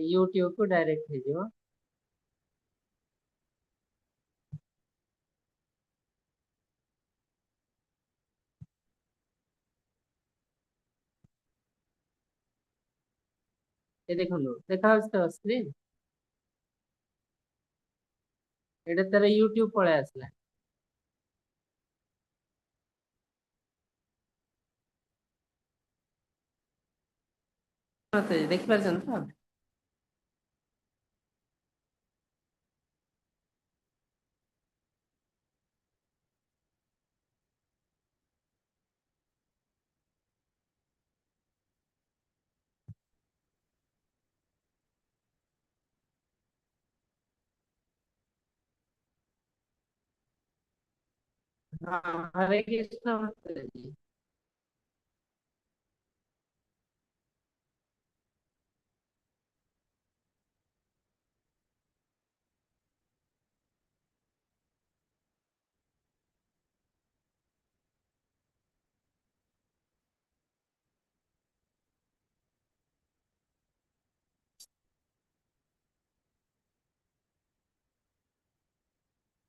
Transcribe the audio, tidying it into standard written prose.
YouTube କୁ direct ହେଇଯିବ। ଏ ଦେଖନ୍ତୁ, ଦେଖାଯାଉଛି ତ ସ୍କ୍ରିନ୍? ଏଇଟା ତାର ୟୁଟ୍ୟୁବ ପଳେଇ ଆସିଲା। ମତେ ଦେଖିପାରୁଛନ୍ତି ତ? ହଁ, ହରେ କୃଷ୍ଣ ମାତାଜୀ।